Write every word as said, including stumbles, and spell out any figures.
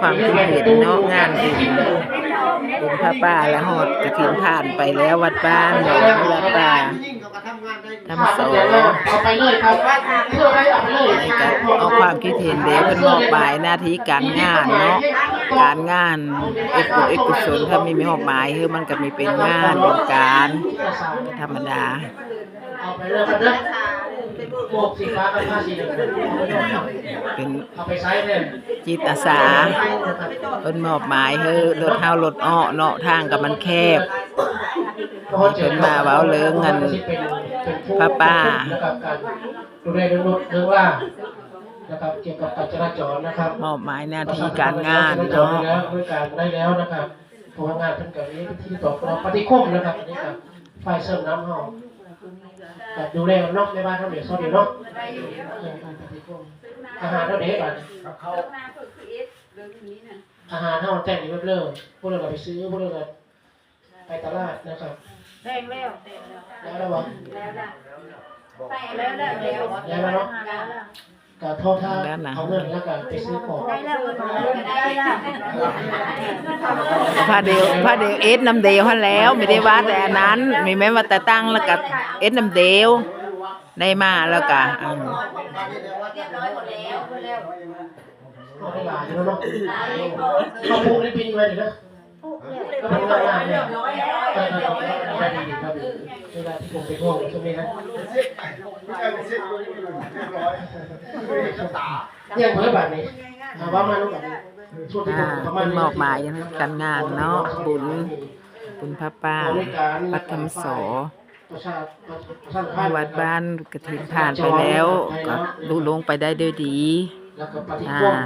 ความคิดเห็นเนาะ งานบุญ บุญผ้าป่าและฮอดกฐินผ่านไปแล้ว วัดบ้านหนอง วัดป่า ธรรมสอ เอาไปเลยครับ เพื่อให้เอาไปเลย ในการออกความคิดเห็นเด้ เพิ่นมอบหมายหน้าที่การงานเนาะ การงานเอกบุญเอกกุศล ถ้ามี มีมอบหมายคือมันก็มีเป็นงานเป็นการธรรมดา เอาไปเลยครับเด้อ หมวกสีฟ้ากับผ้าสีเหลือง เป็น เอาไปใช้เลย จิตอาสา เพิ่นมอบหมายให้รถเฮารถอ้อเนาะ ทางก็มันแคบ เพิ่นมาเว้าเรื่องอันผ้าป่า ดูแลเรื่องรถเรื่องรานะครับ เกี่ยวกับการจราจรนะครับ มอบหมายหน้าที่การงานเนาะ ด้วยการได้แล้วนะครับ เพราะว่างานเพิ่นก็มีพิธีต่อปฏิคมนะครับ อันนี้ก็ฝ่ายเสริมน้ำเฮา ก็ดูแลเนาะ ในบ้านเฮาเดี๋ยวเฮาเดี๋ยวเนาะ เออปฏิคม อาหารเฮาเด้บัดนี้ อาหารเฮาแต่งอยู่เรียบร้อย พวกเราก็ไปซื้อ พวกเราก็ไปตลาดนะครับ แต่งแล้ว แล้วแล้ววะ แล้วแล้ว แล้วแล้ว แล้วแล้วเนาะ ก็โทษถ้า แล้วนะ เอาเงินแล้วก็ไปซื้อของ ได้แล้ว ได้แล้ว พาเดียว พาเดียวเอสนำเดียวหั้นแล้ว ไม่ได้ว่าแต่อันนั้น มีแม้ว่าแต่ตั้งแล้วก็เอสนำเดียว ได้มาแล้วก็ อืม เรียบร้อยหมดแล้ว เอาไปหลายแล้วเนาะ เขาพูดได้บินไว้เลยนะ ยังเพิ่มแบบนี้ ถามว่ามาลูกแบบนี้ ช่วงที่ อ่า ผมประมาณ เพิ่นมอบหมายการงานเนาะ บุญ บุญผ้าป่า วัดธรรมสอ ประชา ประชา วัดบ้านกฐินผ่านไปแล้ว ก็ลุล่วงไปได้ด้วยดี แล้วก็ปฏิ อ่า คม